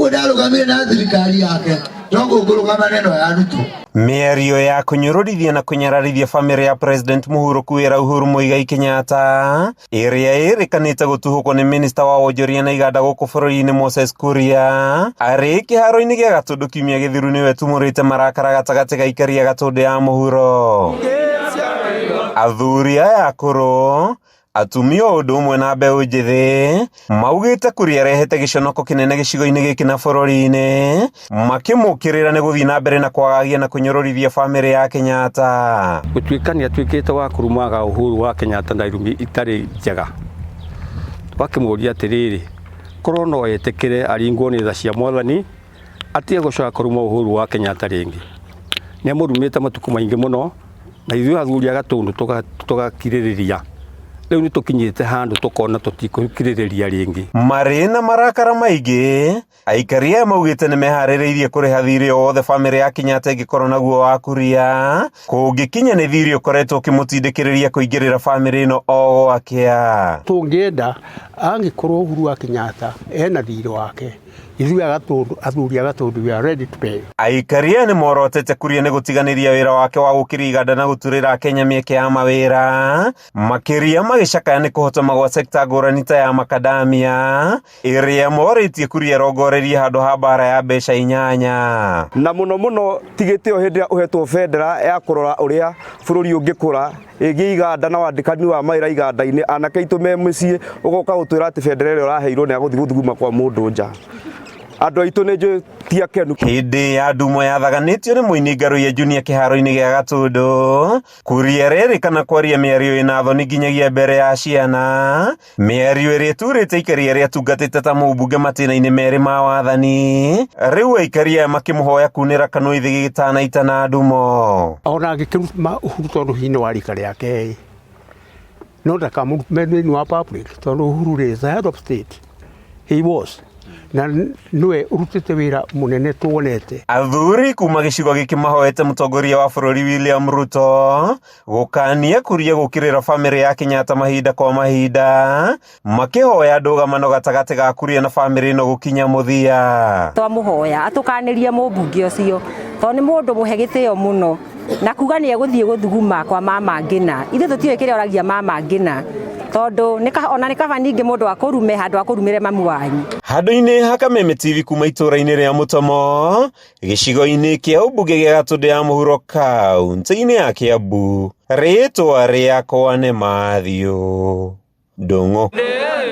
Ũguo ndarũgamire na thirikari yake noguo ngũrũgama na ĩno ya Ruto. Mĩario ya kũnyũrũrithia na kũnyararithia bamĩrĩ ya President Mũhurũku wĩra Uhuru Muigai Kenyatta ĩrĩa ĩrĩkanĩte gũtuhũkwo nĩ minista wa wonjoria na iganda gũkũ bũrũri-inĩ Moses Kuria arĩ kĩharo-inĩ gĩa Gatũndũ kiumia gĩthiru nĩwe tumũrĩte marakara gatagatĩ ga aikari a Gatũndũ ya mũhuro. Athuri aya akũrũ atumia o ũndũ ũmwe na mbeũ njĩthĩ maugĩte Kuria arehete gĩconoko kĩnene gĩcigo-inĩ gĩkĩ na bũrũri-inĩ makĩmũkĩrĩra nĩ gũthiĩ na mbere na kwagagia na kũnyũrũrithia bamĩrĩ ya Kenyatta. Gũtuĩka nĩ atuĩkĩte wa kũrumaga Uhuru wa Kenyatta na irumi itarĩ njega, twakĩmũria atĩrĩrĩ, korwo no etĩkĩre aringwo nĩ tha cia mwathani atige gũcoka kũruma Uhuru wa Kenyatta rĩngĩ. Nĩ amũrumĩte matukũ maingĩ mũno na ithuĩ athuri a Gatũndũ tũgakirĩrĩria. Rĩu nĩ tũkinyĩte handũ tũkona tũtikũkirĩrĩria rĩngĩ. Marĩ na marakara maingĩ, aikari aya maugĩte nĩ meharĩrĩirie kũrĩha thirĩ o wothe bamĩrĩ ya Kenyatta ĩngĩkorwo naguo wa Kuria, kũngĩkinya nĩ thirĩ ũkoretwo ũkĩmũtindĩkĩrĩria kũingĩrĩra bamĩrĩ ĩno o gwakĩa. Tũngĩenda angĩkorwo Uhuru wa Kenyatta ena thirĩ wake, ithuĩ a Gatũndũ, athuri a Gatũndũ, we are ready to pay. Aikari aya nĩ morotete Kuria nĩ gũtiganĩria wĩra wake wa gũkĩria iganda na gũturĩra Akenya mĩeke ya mawĩra, makĩria magĩcakaya nĩ kũhotoma gwa sekta ngũrani ta ya makadamia ĩrĩa morĩtie Kuria arongorerie handũ ha mbara ya mbeca inyanya. Na mũno mũno ti gĩtĩo hĩndĩ ĩrĩa ũhetwo bendera ya kũrora ũrĩa bũrũri ũngĩkũra ĩgiĩ iganda na wandĩkani wa mawĩra iganda-inĩ, anake aitũ me mĩciĩ ũgoka gũtwĩra atĩ bendera ĩrĩa ũraheirwo nĩ ya gũthiĩ gũthuguma kwa mũndũ nja. Andũ aitũ nĩ njũĩ ti akenu. Hĩndĩ ya ndumo yathaganĩtio nĩ mũini Ngaruiya Junior kĩharo-inĩ gĩa Gatũndũ, Kuria arerĩkana kwaria mĩario ĩna thoni nginyagia mbere ya ciana, mĩario ĩrĩa ĩturĩte aikari arĩa atungatĩte ta mũmbunge matĩna-inĩ merĩ ma wathani, rĩu aikari aya makĩmũhoya kunĩra kanua ithĩgĩ gĩtanaita na ndumo. Ona angĩkĩruma Uhuru tondũ hihi nĩ wa rika rĩake ĩ, no ndakamũrume thĩinĩ wa public tondũ Uhuru rĩ is the head of state, he was na nĩwe ũrutĩte wĩra mũnene tuonete. Athuri kuma gĩcigo gĩkĩ mahoete mũtongoria wa bũrũri William Ruto gũkania Kuria gũkĩrĩra bamĩrĩ ya Kenyatta mahinda kwa mahinda makĩhoya ndũgamano gatagatĩ ga Kuria na bamĩrĩ ĩno gũkinya mũthia. Twamũhoya atũkanĩrie mũmbunge ũcio tondũ nĩ mũndũ mũhe gĩtĩo mũno na kuga nĩ egũthiĩ gũthuguma kwa mama Ngina. Ithuĩ tũtiũĩ kĩrĩa oragia mama Ngina tondũ ona nĩ kaba ningĩ mũndũ akũrume handũ akũrumĩre mamu wanyu. Handũ-inĩ ha Kameme TV kuma itũũra-inĩ rĩa Mũtomo, gĩcigo-inĩ kĩa ũmbunge gĩa Gatũndũ ya Mũhuro kaunti-inĩ ya Kĩambu, rĩtwa rĩakwa nĩ Matthew Ndung'u.